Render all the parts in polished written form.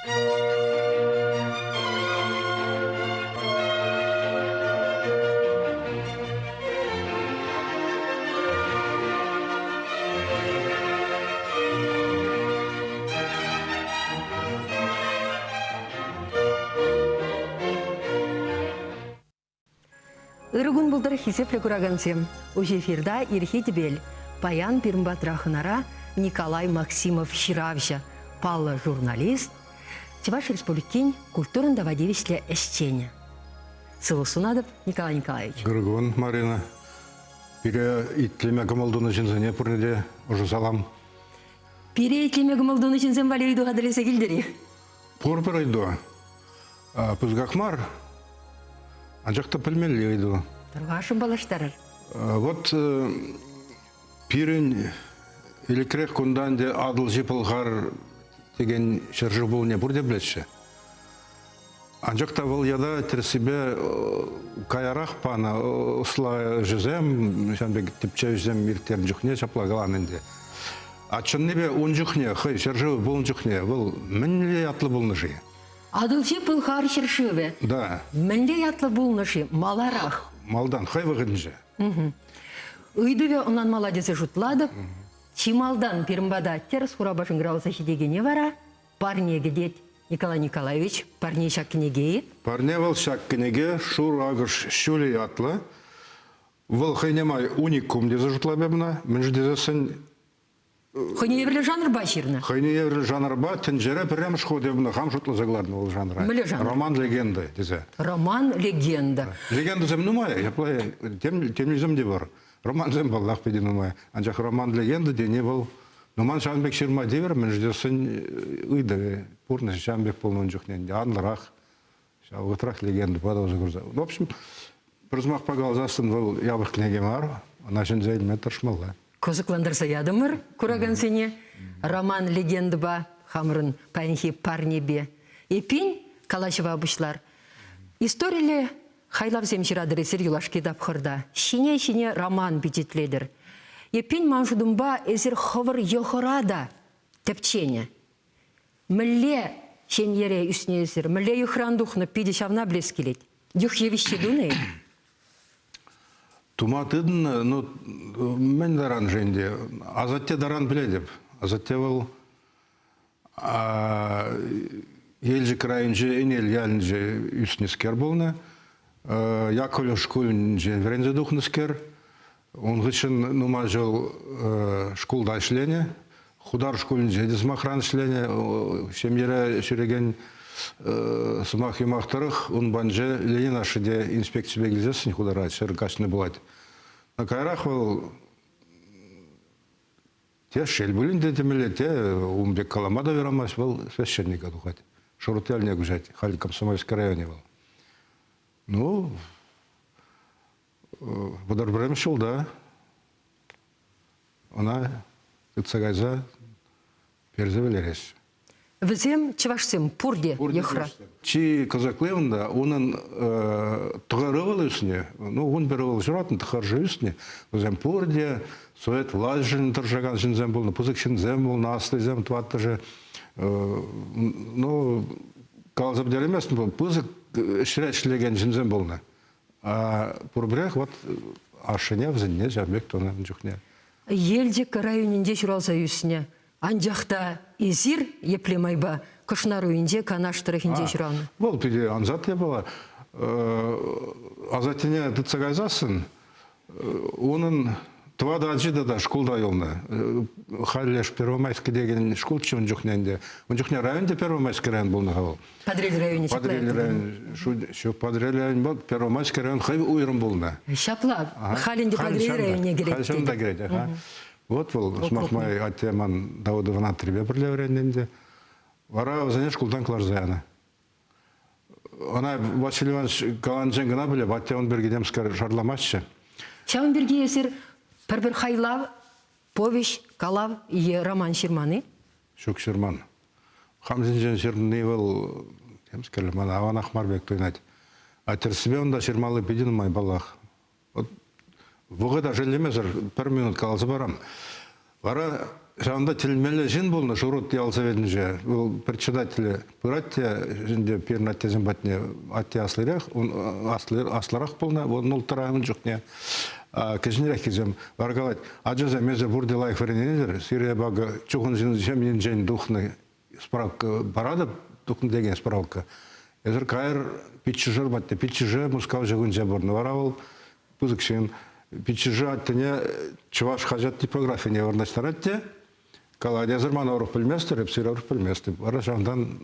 Ырӑ кун пултӑр, хисеплӗ куракансем! Уҫӑ эфирта Ирхи тӗпел. Паян пирӗн патра хӑнара Николай Максимов ҫыравҫӑ, паллӑ журналист, Чӑваш Республикин культурӑн тава тивӗҫлӗ ӗҫченӗ. Сывлӑх сунатӑп, Николай Николаевич. Ырӑ кун, Марина. Пире итлеме кӑмӑл тунӑ ҫынсене пурне те ӑшӑ салам. Пире итлеме кӑмӑл тунӑ ҫынсем валли ыйту хатӗрлесе килтӗр-и? Пур пӗр ыйту. Пысӑках мар, анчах та пӗлмелли ыйту. Тархасшӑн паллаштарӑр. Вот пирӗн ӗлӗкрех кунта ӗнтӗ Атӑлҫи Пӑлхар текен ҫӗршыв пулнине пурте пӗлеҫҫӗ. Анчах та вӑл ята тӗрӗссипе каярах панӑ ӑсла ӗҫӗсем, ҫавӑн пек тӗпчевҫӗсем ирттернӗ чухне ҫапла каланӑ ӗнтӗ. А чӑннипе ун чухне, хӑй ҫӗршывӗ пулнӑ чухне вӑл мӗнле ятлӑ пулнӑ-ши? Атӑлҫи Пӑлхар ҫӗршывӗ. Да. Мӗнле ятлӑ пулнӑ-ши маларах? Малтан, хӑй вӑхӑтӗнче. Ыйтӑвӗ ӑнланмалла тесе шутлатӑп. Чи малтан пирӗн пата тӗрӗс хурапа шӑнкӑравласа ҫитекене вара парне кӗтет. Николай Николаевич, парне ҫак кӗнеке-и? Парне вӑл ҫак кӗнеке Шур акӑш ҫулӗ ятлӑ. Вӑл хӑйне май уникум тесе шутлап эп ӑна. Мӗншӗн тесессӗн Хӑйне евӗрлӗ жанрпа ҫырнӑ. Хӑйне евӗрлӗ жанрпа тӗнчере пӗрремӗш хут эпӗ хам шутласа кӑларнӑ вӑл жанра. Мӗнле жанр? Роман-легенда тесе. Роман-легенда. Легендӑсем нумай, ҫапла темлисем те пур. Романсем паллах питӗ нумай. Анчах роман-легенда тени вӑл нуман ҫавӑн пек ҫырма тивӗр, мӗншӗн тесен ыйтӑвӗ пурнӑҫ ҫавӑн пек пулнӑ ун чухне ӗнтӗ анлӑрах. Ҫав вӑхӑтрах легендӑпа та усӑ курса. В общем, пӗр сӑмахпа каласассӑн вӑл япӑх кӗнеке мар, ӑна ҫӗнсе илме тӑрӑшмалла. Кӑсӑклантарса ятӑмӑр куракансене роман легендӑпа хамӑрӑн паянхи парнепе. Эппин, калаҫӑва пуҫлар. Историлле хайлавсем ҫыратӑр эсир юлашки тапхӑрта. Ҫине-ҫине роман пичетлетӗр. Эппин, ман шутӑмпа, эсир хӑвӑр йӑхӑра та тӗпченӗ. Мӗнле ҫемьере ӳснӗ эсир? Мӗнле йӑхран тухнӑ? Питӗ ҫавна пӗлес килет. Йӑх йывӑҫҫи тунӑ-и? Тума тытӑннӑ, ну, мӗн таран-ши ӗнтӗ? Асатте таран пӗлетӗп. Асатте вӑл Елчӗк районӗнчи Ӗнел ялӗнче ӳснӗскер пулнӑ. Яковлев шкулӗнчен вӗренсе тухнӑскер. Ун хыҫҫӑн нумай ҫул шкулта ӗҫленӗ. Хутар шкулӗнче те сӑмахран ӗҫленӗ. Ҫемьере ҫӳрекен сӑмах-юмах тӑрӑх ун панче Ленин ашшӗ те инспекципе килсессӗн хутара ҫӗр каҫнӑ пулать. Каярах вӑл те шел пулин те темелле, те ун пек калама та юрамасть, вӑл священника тухать. Шурут ялне куҫать. Халь Комсомольски районӗ вӑл. Ну, 31 ҫулта ӑна тытса кайса персе вӗлереҫҫӗ. Вӗсем чӑвашсем пурте йӑхра. Чи кӑсӑкли унта унӑн тӑхӑр ывӑл ӳснӗ. Ну, ун пӗр ывӑл ҫуратнӑ, тӑхӑршӑ ӳснӗ. Вӗсем пурте совет влаҫӗшӗн тӑрӑшакан ҫынсем пулнӑ, пысӑк ҫынсем пулнӑ, аслисем тӑваттӑшӗ. Ну, каласа пӗтерейместӗн, пысӑк ӗҫре ӗҫлекен ҫынсем пулнӑ. А пурпӗрех вот ашшӗне вӗсене ҫав пек тунӑ ун чухне. Елчӗк районӗнче ҫуралса ӳснӗ. Анчах та эсир епле майпа Кӑшнаруйӗнче Канаш тӑрӑхӗнче ҫуралнӑ? Вӑл питӗ ансат япала. Асаттене тытса кайсассӑн унӑн тӑватӑ ачи тата шкулта юлнӑ. Халь леш Первомайски текен шкулччӗ ун чухне ӗнтӗ. Ун чухне районте Первомайски район пулнӑ-ха вӑл. Патӑрьел районӗ ҫапла Патӑрьел район, ҫук, Патӑрьел район Первомайски район хӑй уйрӑм пулнӑ. Ҫапла, халь ӗнтӗ Патӑрьел районне кӗрет. Халь ҫавӑнта кӗрет, аха. Вот вӑл, сӑмах май, атте ман Давыдовӑн аттипе пӗрле вӗреннӗ ӗнтӗ. Вара вӗсене шкултан кӑларса янӑ. Ӑна Василий Иванович каланчен кӑна пӗлеп, атте ун пирки темскер шарламастчӗ. Ҫавӑн пирки эсир пӗр-пӗр хайлав, повеҫ, калав е роман ҫырман-и? Ҫук, ҫырман. Хам ҫинчен ҫырни вӑл темскерле мана аванах мар пек туйӑнать. А тӗрӗссипе унта ҫырмалли питӗ нумай паллах. Вот вӑхӑта шеллемесӗр пӗр минут каласа парам. Вара. Ҫавӑнта тӗлӗнмелле ҫын пулнӑ Шурут ял советӗнче. Вӑл председателӗ пырать те ӗнтӗ пирӗн аттесем патне атте аслӑрах, ун аслӑрах пулнӑ, вӑл нултӑра ун чухне. Кӗҫӗнреххисем вара калать, ачасем, эсӗ пурте лайӑх вӗренетӗр, сире акӑ чухӑн ҫемйинчен тухнӑ справка паратӑп, тухнӑ текен справка. Эсӗр кайӑр пиччӗшӗр патне. Пиччӗшӗ Мускав ҫывӑхӗнче пурӑннӑ. Вара вӑл пысӑк ҫын. Пиччӗшӗ аттене чӑваш хаҫат типографине вырнаҫтарать те калать, эсӗр мана урӑх пӗлместӗр, эп сире урӑх пӗлместӗп. Вара ҫавӑнтан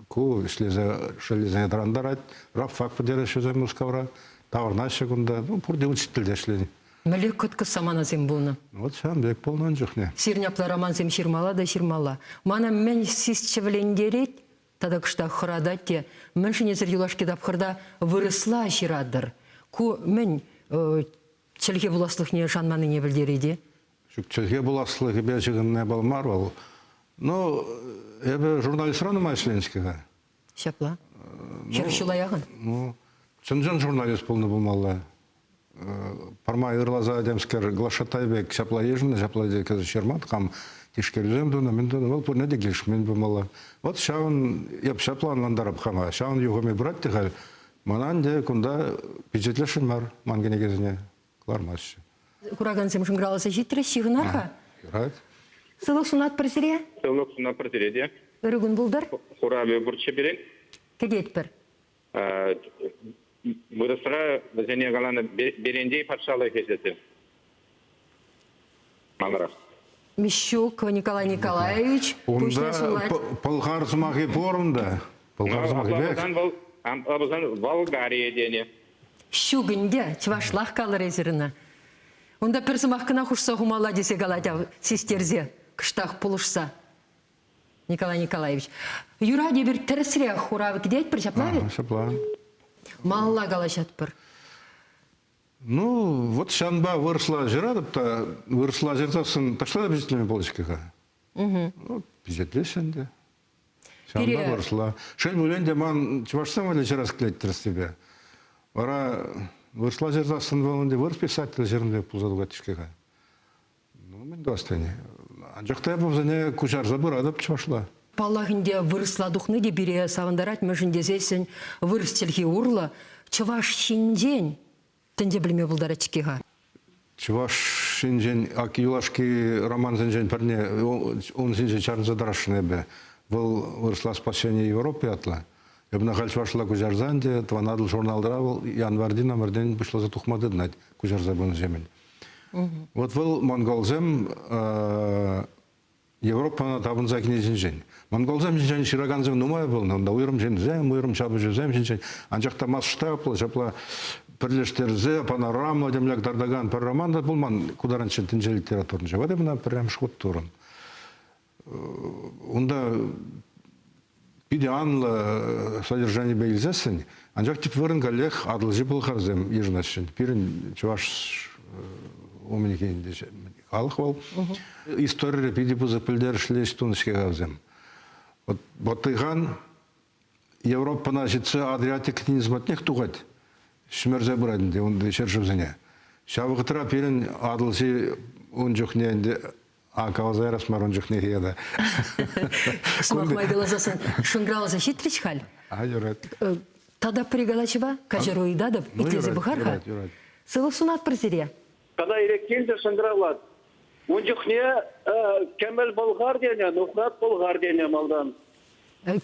ку ӗҫлесе шӑллисене тӑрантарать, рабфак пӗтереҫҫӗ вӗсем Мускавра, таврӑнаҫҫӗ кунта. Ну, пурте учительте ӗҫленӗ. Мӗнле кӑткӑс саманасем пулнӑ? Вот ҫавӑн пек пулнӑ ун чухне. Сирӗн апла романсем ҫырмалла та ҫырмалла. Мана мӗн сисчӗвлентерет тата кӑштах хӑратать те, мӗншӗн эсир юлашки тапхӑрта вырӑсла ҫыратӑр? Ку мӗн чӗлхе пуласлӑхне шанманнине пӗлтерет-и? Ҫук, чӗлхе пуласлӑхӗпе ҫыхӑннӑ япала мар вӑл. Ну, эпӗ журналистра нумай ӗҫленӗ-ҫке-ха. Ҫапла. 40 ҫула яхӑн. Ну, чӑн-чӑн журналист пулнӑ пулмалла. Пӗрмай ырласа темскер глашатай пек ҫапла йышӑннӑ, ҫапла ҫырман, кам тишкерӳсем тунӑ, мӗн тунӑ, вӑл пурне те килӗшмен пулмалла. Вот ҫавӑн, эп ҫапла ӑнлантарап хама, ҫавӑн юхӑмӗ пырать те халь, мана ӗнтӗ кунта пичетлесшӗн мар ман кӗнекесене кӑлармаҫҫӗ. Куракансем шӑнкӑравласа ҫитрӗҫ, ҫыхӑнар-ха. Юрать. Сывлӑх сунатпӑр сире. Сывлӑх сунатпӑр сире те. Ырӑ кун пултӑр. Хуравӗ пурччӗ пирӗн. Кӗтетпӗр. Вырӑсра вӗсене каланӑ Берендей патшалӑхӗ тесе. Маларах. Мищук Николай Николаевич пуҫне сулать. Пӑлхар сӑмахӗ пур унта. Пӑлхар сӑмахӗ пек. Вӑл апла Болгария тенӗ. Ҫук ӗнтӗ, чӑвашлах калӑр эсир ӑна. Унта пӗр сӑмах кӑна хушса хумалла тесе калать ав систерсе, кӑштах пулӑшса. Николай Николаевич. Юрать, эпир тӗрӗсрех хурав кӗтетпӗр, ҫапла ведь? Ҫапла. Малалла калаҫатпӑр. Ну, вот ҫавӑнпа вырӑсла ҫыратӑп та, вырӑсла ҫырсассӑн таҫта та пичетлеме пулать-ҫке-ха. Ну, пичетлеҫҫӗ ӗнтӗ. Ҫавӑнпа вырӑсла. Шел пулин те, ман чӑвашсем валли ҫырас килет тӗрӗссипе. Вара вырӑсла ҫырсассӑн вӑл ӗнтӗ вырӑс писатель ҫырнӑ пек пулса тухать-ҫке-ха. Ну, мӗн тӑвас тени. Анчах та эпӗ вӗсене куҫарса пыратӑп чӑвашла. Паллах ӗнтӗ, вырӑсла тухни те пире савӑнтарать, мӗншӗн тесессӗн вырӑс чӗлхи урлӑ чӑваш ҫинчен тӗнче пӗлме пултарать-ҫке-ха. Чӑваш ҫинчен, ак юлашки романсенчен пӗрне ун ҫинчен чарӑнса тӑрасшӑн эпӗ. Вӑл вырӑсла «Спасение Европы» ятлӑ. Эпӗ ӑна халь чӑвашла куҫарсан те Тӑван Атӑл журналра вӑл январьти номертен пуҫласа тухма тытӑнать куҫарса пынӑҫемӗн. Вот вӑл монголсем Европӑна тапӑнса килни ҫинчен. Монголсем ҫинчен ҫыракансем нумай пулнӑ. Унта уйрӑм ҫынсем, уйрӑм ҫапӑҫусем ҫинчен. Анчах та масштаблӑ ҫапла пӗрлештерсе панорамлӑ темле кӑтартакан пӗр роман та пулман ку таранччен тӗнче литературинче. Вот эпӗ ӑна пӗрремӗш хут турӑм. Унта питӗ анлӑ содержанипе илсессӗн, анчах тӗп вырӑн каллех Атӑлҫи пӑлхарсем йышӑнаҫҫӗ. Пирӗн чӑваш умӗнхи халӑх вӑл. Историре питӗ пысӑк пӗлтерӗшлӗ ӗҫ тунӑ-ҫке-ха вӗсем. Вот Батыйхан Европӑна ҫитсе Адриатик тинӗс патнех тухать, ҫӗмӗрсе пырать ӗнтӗ унти ҫӗршывсене. Ҫав вӑхӑтра пирӗн Атӑлҫи ун чухне ӗнтӗ А каласа ярас мар ун чухнехи ята. Сӑмах май каласассӑн шӑнкӑравласа ҫитрӗҫ халь. А, юрать. Тата пӗр калаҫӑва каҫару ыйтатӑп, итлесе пӑхар-ха. Сывлӑх сунатпӑр сире. Тата ирек килчӗ шӑнкӑравлать. Ун чухне кӗмӗл пӑлхар тенӗ, нухрат пӑлхар тенӗ малтан.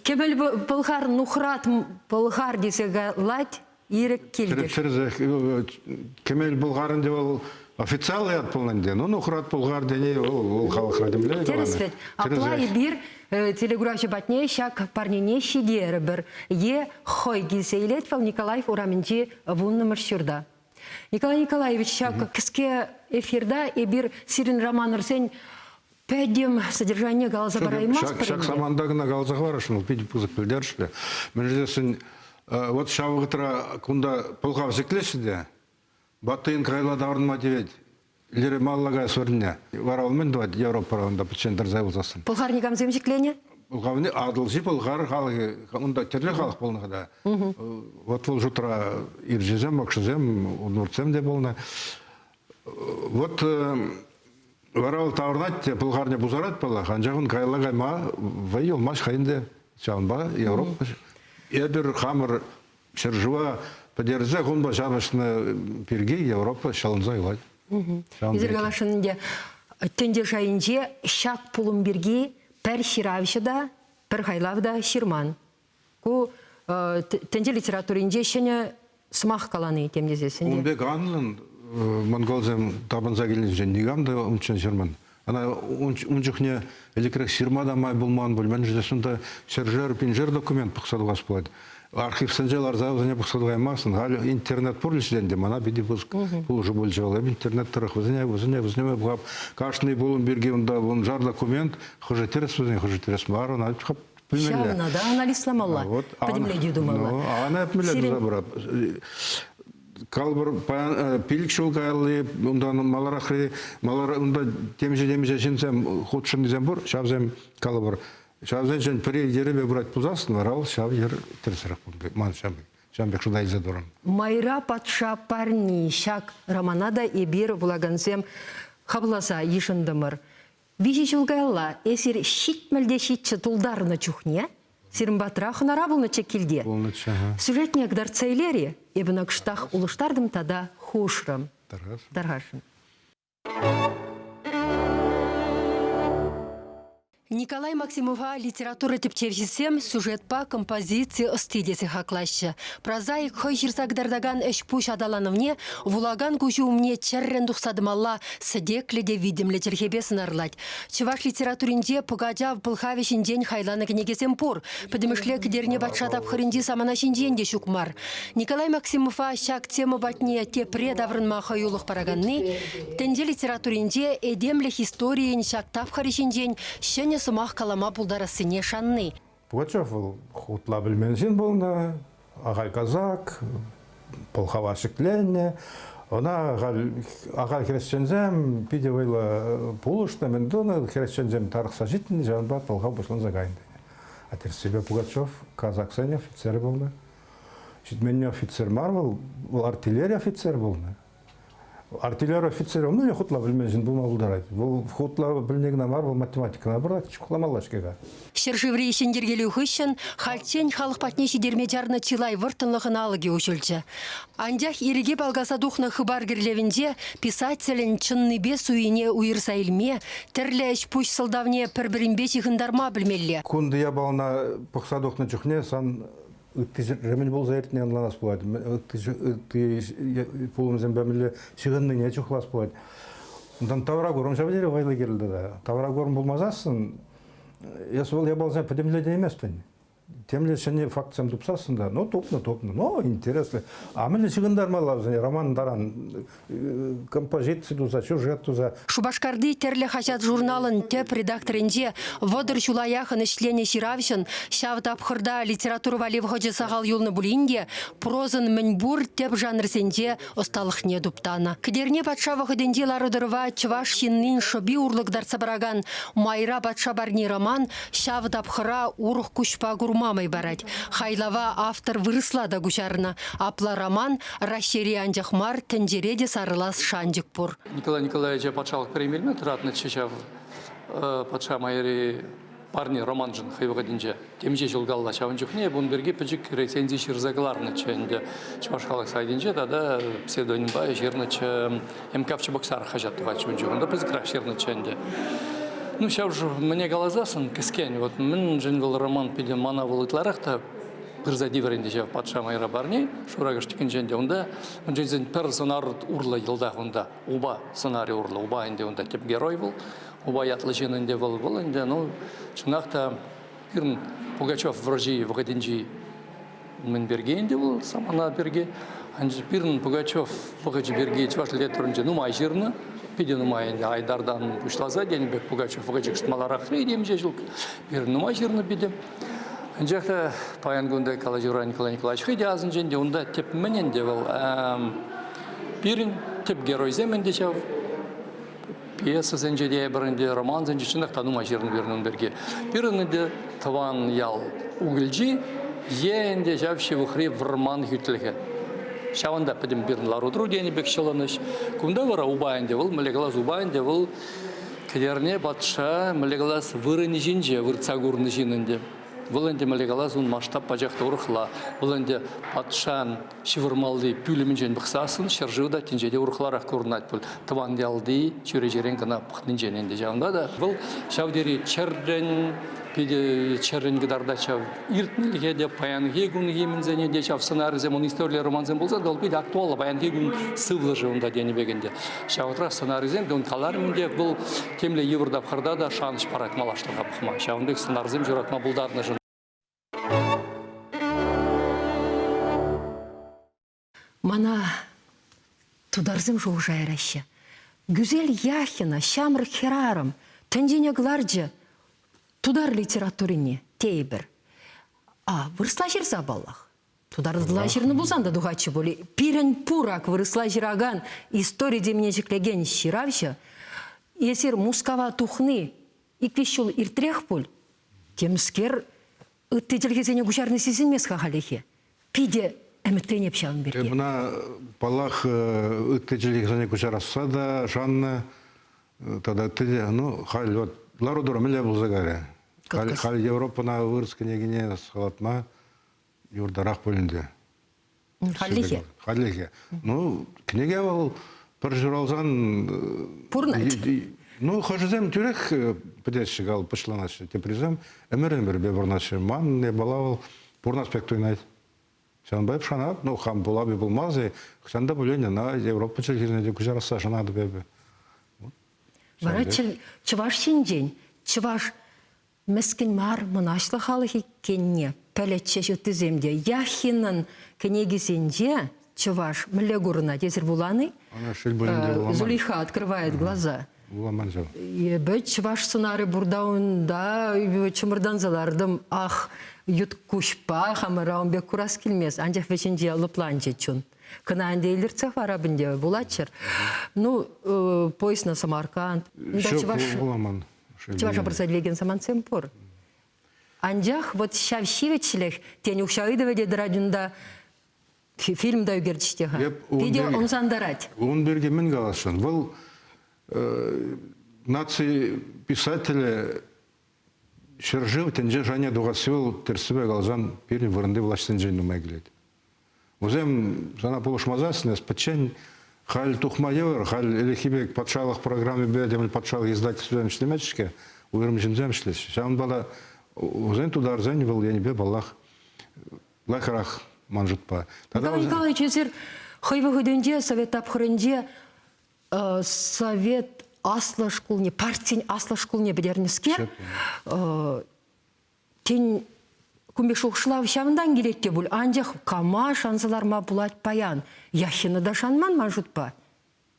Кӗмӗл пӑлхар, нухрат пӑлхар тесе калать Ирӗк килтӗш. Тӗрӗсех кӗмӗл пӑлхар ӗнтӗ вӑл официаллӑ ят пулнӑ ӗнтӗ. Ну, нухрат пӑлхар тени вӑл, вӑл халӑхра темле Тӗрӗс вӗт. Апла эпир телеграфҫӑ патне ҫак парнене ҫитерӗпӗр. Е хӑй килсе илет вӑл Николаев урамӗнчи вуннӑмӗш ҫурта. Николай Николаевич, ҫак кӗске эфирта эпир сирӗн романӑрсен пӗтӗм содержание каласа параймастпӑр. Ҫак саманта кӑна каласа хӑварасшӑн, вӑл питӗ пысӑк пӗлтерӗшлӗ. Мӗншӗн тесен вот ҫав вӑхӑтра кунта пӑлхав ҫӗклеҫҫӗ те, Батыйӑн кайла таврӑнма тивет. Лере малалла каяс вырӑнне. Вара вӑл мӗн тӑвать Европӑра унта пӗччен тӑрса юлсассӑн? Пӑлхар никамсем ҫӗкленӗ? Пӑлхавне Атӑлҫи пӑлхар халӑхӗ, унта тӗрлӗ халӑх пулнӑ та. Вот вӑл шутра ирҫесем, мӑкшӑсем, удмуртсем те пулнӑ. Вот. Вара вӑл таврӑнать те пӑлхарне пусарать паллах, анчах ун каялла кайма вӑй юлмасть хӑйӗн те. Ҫавӑнпа Европа эпир хамӑр ҫӗршыва пӗтерсе кунпа ҫапӑҫнӑ пирки Европа ҫӑлӑнса юлать. Эсир каласшӑн ӗнтӗ, тӗнче шайӗнче ҫак пулӑм пирки пӗр ҫыравҫӑ та, пӗр хайлав та ҫырман. Ку тӗнче литературинче ҫӗнӗ сӑмах калани тем тесессӗн те. Ун пек анлӑн монголсем тапӑнса килнинчен никам та унччен ҫырман. Ӑна ун чухне ӗлӗкрех ҫырма та май пулман пуль. Мӗншӗн тесен унта ҫӗршер, пиншер документ пӑхса тухас пулать. Архивсенче ларса вӗсене пӑхса тухаймастӑн. Халӗ интернет пур ӗнтӗ, мана питӗ пысӑк пулӑшу пулчӗ вӑл. Эп интернет тӑрӑх вӗсене, вӗсене, вӗсене пӑхап. Кашни пулӑм пирки унта вуншар документ, хӑшӗ тӗрӗс вӗсен, хӑшӗ тӗрӗс мар, ӑна пӗлмелле. Ҫавна та анализламалла, вот, пӗтӗмлетӳ тумалла. Ну, ана пӗлмелле туса пырап. Калӑпӑр, паян 5 ҫул каялли, унтан маларахри, малара, унта темиҫе-темиҫе ҫынсем хутшӑннисем пур, ҫавсем, калӑпӑр, ҫавсенчен пӗри йӗрӗпе пырать пулсассӑн, вара вӑл ҫав йӗр тӗрӗсрех ман ҫав ҫавӑн пек шута илсе турӑм. Майра патша парни ҫак романа та эпир вулакансем хавласа йышӑнтӑмӑр. Виҫӗ ҫул каялла эсир 77 тултарнӑ чухне сирӗн патра хӑнара пулнӑччӗ килте. Пулнӑччӗ, ага. Сюжетне кӑтартса илер-и? Эпӗ ӑна кӑштах улӑштартӑм тата хушрӑм. Тархасшӑн. Тархасшӑн. Николай Максимова литература тӗпчевҫисем сюжетпа композици ӑсти тесе хаклаҫҫӗ. Прозаик хӑй ҫырса кӑтартакан ӗҫ-пуҫ аталанӑвне вулакан куҫӗ умне чӗррӗн тухса тӑмалла сӗтеклӗ те витӗмлӗ чӗлхепе сӑнарлать. Чӑваш литературинче Пӑкачав пӑлхавӗ ҫинчен хайланӑ кӗнекесем пур. Пӗтӗмӗшле Кӗтерне патша тапхӑрӗнчи самана ҫинчен те ҫук мар. Николай Максимова ҫак тема патне тепре таврӑнма хӑюлӑх параканни тӗнче литературинче этемлӗх историйӗн ҫак тапхӑрӗ ҫинчен ҫӗнӗ сӑмах калама пултарассине шанни. Пугачев вӑл хутла пӗлмен ҫын пулнӑ, ахаль казак, пӑлхава ҫӗкленнӗ. Ӑна ахаль, ахаль хресченсем питӗ вӑйлӑ пулӑшнӑ, мӗн тунӑ, хресченсем тарӑхса ҫитнӗ, ҫавӑнпа пӑлхав пуҫланса кайнӑ. А тӗрӗссипе Пугачев казаксен офицерӗ пулнӑ. Ҫитменне офицер мар вӑл, вӑл артиллери офицерӗ пулнӑ. Артиллери офицерӗ мӗнле хутла пӗлмен ҫын пулма пултарать? Вӑл хутла пӗлни кӑна мар, вӑл математикӑна пӑрать, чухламалла-ҫке-ха. Ҫӗршыври ҫӗнйӗркелӳ хыҫҫӑн хальччен халӑх патне ҫитерме чарнӑ чылай вӑрттӑнлӑхӑн алӑкӗ уҫӑлчӗ. Анчах ирӗке палкаса тухнӑ хыпар кӗрлевӗнче писателӗн чӑннипе суйине уйӑрса илме, тӗрлӗ ӗҫ-пуҫ сӑлтавне пӗр-пӗринпе ҫыхӑнтарма пӗлмелле. Кунти япалана пӑхса тухнӑ чухне сан ытти мӗн пулса иртнине ӑнланас пулать, ытти пулӑмсемпе мӗнле ҫыхӑннине чухлас пулать. Унтан тавракурӑм ҫав тери вӑйлӑ кирлӗ тата. Тавракурӑм пулмасассӑн эс вӑл япаласене пӗтӗмлетейместӗн. Темле ҫӗнӗ фактсем тупсассӑн та, ну, тупнӑ, тупнӑ, ну, интереслӗ. А мӗнле ҫыхӑнтармалла вӗсене роман таран композици туса, сюжет туса. Шупашкарти тӗрлӗ хаҫат-журналӑн тӗп редакторӗнче 30 ҫула яхӑн ӗҫленӗ ҫыравҫӑн ҫав тапхӑрта литература валли вӑхӑчӗ сахал юлнӑ пулин те прозӑн мӗнпур тӗп жанрсенче ӑсталӑхне туптанӑ. Кӗтерне патша вӑхӑтӗнчи лару-тӑрӑва чӑваш ҫыннин шӑпи урлӑ кӑтартса паракан «Майра патша парни» роман ҫав тапхӑра урӑх куҫпа курма май парать. Хайлава автор вырӑсла та куҫарнӑ. Апла роман Раҫҫейре анчах мар, тӗнчере те сарӑлас шанчӑк пур. Николай Николаевича патшалӑх премине тӑратнӑччӗ ҫав патша майри парне романшӑн хӑй вӑхӑтӗнче. Темиҫе ҫул калла ҫавӑн чухне эп ун пирки пӗчӗк рецензи ҫырса кӑларнӑччӗ ӗнтӗ Чӑваш халӑх сайтӗнче тата псевдонимпа ҫырнӑччӗ МК Чебоксар хаҫат тухатчӗ ун чух. Унта пысӑкрах ҫырнӑччӗ ӗнтӗ. Ну, ҫав мӗне каласассӑн кӗскен, вот мӗншӗн вӑл роман питӗ мана вӑл ытларах та пырса тиврӗ ӗнтӗ ҫав патша майра парни Шуракӑш тӗкӗнчен те унта мӗншӗн пӗр сӑнар урлӑ йӑлтах унта упа сӑнарӗ урлӑ упа ӗнтӗ унта тӗп герой вӑл упа ятлӑ ҫын ӗнтӗ вӑл вӑл ӗнтӗ ну чӑнах та пирӗн Пугачев вӑрҫи вӑхӑтӗнчи мӗн пирки ӗнтӗ вӑл самана пирки анчах пирӗн Пугачев вӑхӑчӗ пирки чӑваш литературинче нумай ҫырнӑ питӗ нумай ӗнтӗ Айдартан пуҫласа тенӗ пек Пугачев вӑхӑчӗ кӑшт маларахри темиҫе ҫул пирӗн нумай ҫырнӑ питӗ Анчах та паян кунта калаҫура Николай Николаевич хӑй те асӑнчӗ ӗнтӗ, унта тӗп мӗн ӗнтӗ вӑл пирӗн тӗп геройсем ӗнтӗ ҫав пьесӑсенче те эпир ӗнтӗ романсенче чӑнах та нумай ҫырнӑ пирӗн ун пирки. Пирӗн ӗнтӗ тӑван ял Укӑлчи е ӗнтӗ ҫав ҫывӑхри вӑрман хӳтлӗхӗ. Ҫавӑнта пӗтӗм пирӗн лару-тӑру тенӗ пек ҫӑлӑнӑҫ. Кунта вара упа ӗнтӗ вӑл, мӗнле калас, упа ӗнтӗ вӑл. Кӗтерне патша мӗнле калас вырӑнӗ ҫинче выртса курнӑ ҫын ӗнтӗ. Вӑл ӗнтӗ мӗнле калас ун масштаб пачах та урӑхла. Вӑл ӗнтӗ патшан ҫывӑрмалли пӳлӗмӗнчен пӑхсассӑн ҫӗршыв та тӗнче те урӑхларах курӑнать пуль. Тӑван ялти чӳречерен кӑна пӑхнинчен ӗнтӗ. Ҫавӑнпа та вӑл ҫав тери чӗррӗн, питӗ чӗррӗн кӑтартать ҫав иртнӗлӗхе те, паянхи кунхи мӗнсене те ҫав сӑнарӗсем, ун историлле романсем пулсан та вӑл питӗ актуаллӑ паянхи кун сывлӑшӗ унта тенӗ пек ӗнтӗ. Ҫавӑнтах сӑнарӗсем те ун каларӑм ӗнтӗ, вӑл темле йывӑр тапхӑрта та шанӑҫ парать малашлӑха пӑхма. Ҫавӑн пек сӑнарсем ҫуратма пултарнӑшӑн. Мана тутарсем шухӑша яраҫҫӗ. Гюзель Яхина, ҫамрӑк хӗрарӑм, тӗнчене кӑларчӗ тутар литературине, тейӗпӗр. А вырӑсла ҫырса паллах. Тутарла ҫырнӑ пулсан та тухатчӗ пуль. Пирӗн пур ак вырӑсла ҫыракан истори темине ҫӗклекен ҫыравҫӑ. Эсир Мускава тухни ик-виҫ ҫул иртрех пуль. Темскер ытти чӗлхесене куҫарни сисӗнмест-ха халӗхе. Питӗ ӗмӗтленеп ҫавӑн пирки. Эп ӑна, паллах, ытти чӗлхесене куҫарасса та шаннӑ. Тата ытти те. Ну, халь вот лару-тӑру мӗнле пулса кайрӗ? Халь, халь Европӑна вырӑс кӗнекине сӑхалатма юртарах пуль ӗнтӗ. Хальлӗхе. Хальлӗхе. Ну, кӗнеке вӑл пӗр ҫуралсан... Пурӑнать. Ну, хӑшӗсем тӳрех пӗтеҫҫӗ, кал пӑчланаҫҫӗ. Теприсем ӗмӗр-ӗмӗрпе пурӑнаҫҫӗ. Ман япала вӑл пурӑнас пек туйӑнать. Ҫавӑнпа эп шанатӑп, ну, хам пулап-и пулмас-и, хӑҫан та пулин ӑна Европа чӗлхисене те куҫарасса шанатӑп эпӗ. Вара чӑваш ҫинчен, чӑваш Мӗскӗн мар мӑнаҫлӑ халӑх иккенне пӗлетчӗҫ ыттисем те. Яхинӑн кӗнекисенче чӑваш мӗнле курӑнать? Эсир вуланӑ? Ӑна шел пулин те вуламан. Зулейха открывает глаза. Вуламан ҫав. Эпӗ чӑваш сӑнарӗ пурта унта чӑмӑртанса лартӑм. Ах, ют куҫпа хамӑра ун пек курас килмест. Анчах вӗҫӗнче лӑпланчӗ чун. Кӑна ӗнтӗ илӗртсех вара ӗнтӗ вулатчӑр. Ну, поезд на Самарканд. Унта чӑваш... вуламан. Чӑваша пырса тивекен самантсем пур. Анчах вот ҫав ҫивӗчлӗх, тен, укҫа ыйтӑвӗ те тӑрать унта, фильм та ӳкерчӗҫ те-ха. Питӗ ӑмсантарать. Ун пирки мӗн каласшӑн? Вӑл наци писателӗ ҫӗршыв тӗнче шайне тухасси вӑл тӗрӗссипе каласан пирӗн вырӑнти влаҫсенчен нумай килет. Вӗсем сана пулӑшмасассӑн эс пӗччен халь тухма йывӑр, халь ӗлӗкхи пек патшалӑх программипе темӗн патшалӑх издательствисем ӗҫлемест-ҫке, уйрӑм ҫынсем ӗҫлеҫҫӗ. Ҫавӑнпа та вӗсен тутарсен вӑл енӗпе, паллах, лайӑхрах ман шутпа. Николай Николаевич, эсир хӑй вӑхӑтӗнче совет тапхӑрӗнче совет аслӑ шкулне, партин аслӑ шкулне пӗтернӗскер, Тен, кун пек шухӑшлав ҫавӑнтан килет те пуль, анчах кама шанса ларма пулать паян? Яхина та шанман ман шутпа.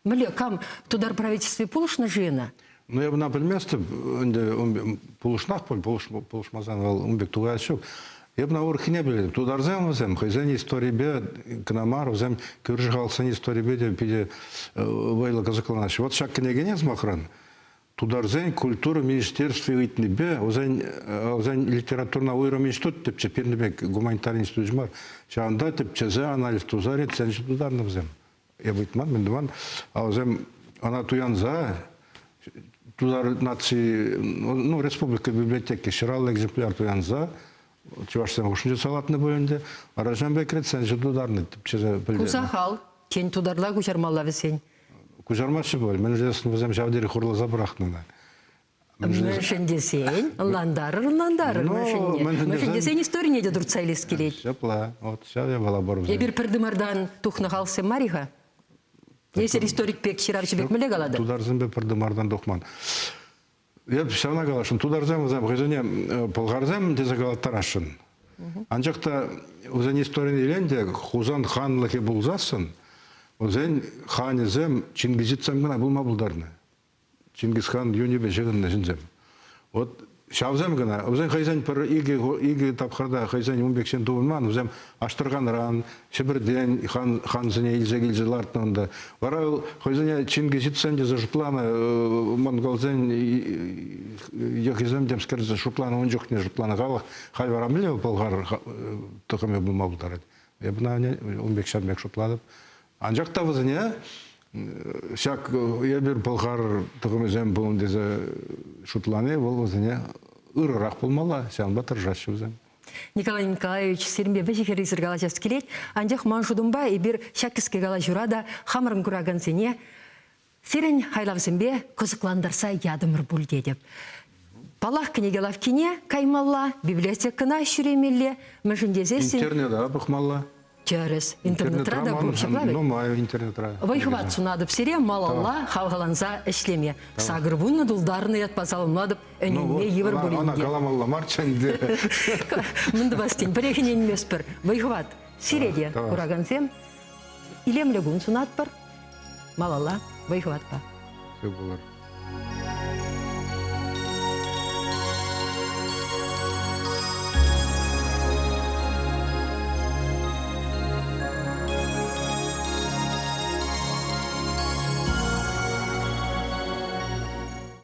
Мӗнле, кам тутар правительстви пулӑшнӑ-ши ӑна? Ну, я ӑна пӗлместӗп, ӗнтӗ пулӑшнах пуль, пулӑшмасан вӑл ун пек тухас ҫук. Эп ӑна урӑххине пӗлетӗп. Тутарсем вӗсем хӑйсен историпе кӑна мар, вӗсем кӳршӗ халӑхсен историпе те питӗ вӑйлӑ кӑсӑкланаҫҫӗ. Вот ҫак кӗнекене, сӑмахран, Тутарсен культура министерстви ыйтнипе вӗсен, вӗсен литературӑна уйрӑм институт тӗпче, пирӗн пек гуманитари институчӗ мар, ҫавӑнта тӗпчесе анализ туса рецензи тутарнӑ вӗсем. Эп ыйтман, мӗн тӑван, а вӗсем ӑна туянса тутар наци, ну, республика библиотеки ҫыраллӑ экземпляр туянса чӑвашсем хушшинче салатнӑ пуль ӗнтӗ. Вара пек рецензи тутарнӑ тӗпчесе пӗлтернӗ. Ку сахал. Тен, тутарла куҫармалла вӗсен. Куҫармаҫҫӗ пуль. Мӗншӗн тесен вӗсем ҫав тери хурласа пӑрахнӑ ӑна. Мӗншӗн тесен, ӑнлантарӑр, ӑнлантарӑр мӗншӗнне. Мӗншӗн тесен историне те туртса илес килет. Ҫапла, вот ҫав япала пур вӗсен. Эпир пӗр тымартан тухнӑ халӑхсем мар-и-ха? Эсир историк пек, ҫыравҫӑ пек мӗнле калатӑр? Тутарсемпе пӗр тымартан тухман. Эп ҫавна каласшӑн, тутарсем вӗсем хӑйсене пӑлхарсем тесе калаттарасшӑн. Анчах та вӗсен историне илен те Хусан ханлӑхӗ пулсассӑн вӗсен ханӗсем чингизидсем кӑна пулма пултарнӑ. Чингисхан юнӗпе ҫыхӑннӑ ҫынсем. Вот ҫавсем кӑна. Вӗсен хӑйсен пӗр икӗ тапхӑрта хӑйсен ун пек ҫын тупӑнман. Вӗсем Аҫтӑрханран, Ҫӗпӗртен хан, хансене илсе килсе лартнӑ унта. Вара хӑйсене чингизидсем тесе шутланӑ, монголсен йӑхӗсем темскер шутланӑ ун чухне шутланӑ халӑх. Халь вара мӗнле пӑлхар тӑхӑмӗ пулма пултарать? Эп ӑна ун пек ҫавӑн пек шутлатӑп. Анчах та вӗсене. Ҫак эпир пӑлхар тӑхӑмӗсем пулнӑ тесе шутлани вӑл вӗсене ырӑрах пулмалла, ҫавӑнпа тӑрӑшаҫҫӗ вӗсем. Николай Николаевич, сирӗнпе вӗҫӗ-хӗррисӗр калаҫас килет, анчах ман шутӑмпа эпир ҫак кӗске калаҫура та хамӑрӑн куракансене сирӗн хайлавсемпе кӑсӑклантарса ятӑмӑр пуль тетӗп. Паллах, кӗнеке лавккине каймалла, библиотекӑна ҫӳремелле, мӗншӗн тесессӗн... Интернета пӑхмалла. Тӗрӗс. Интернетра та пур, ҫапла вӗт? Нумай интернетра. Вӑй-хӑват сунатӑп сире малалла хавхаланса ӗҫлеме. 80 тултарнӑ ятпа саламлатӑп, ӗненме йывӑр пулин Ӑна те. каламалла марччӗ ӗнтӗ. Мӗн тӑвас тен, пӗрех ӗненместпӗр. Вӑй-хӑват сире те, куракансем. Илемлӗ кун сунатпӑр. Малалла вӑй-хӑватпа. Сыв пулӑр.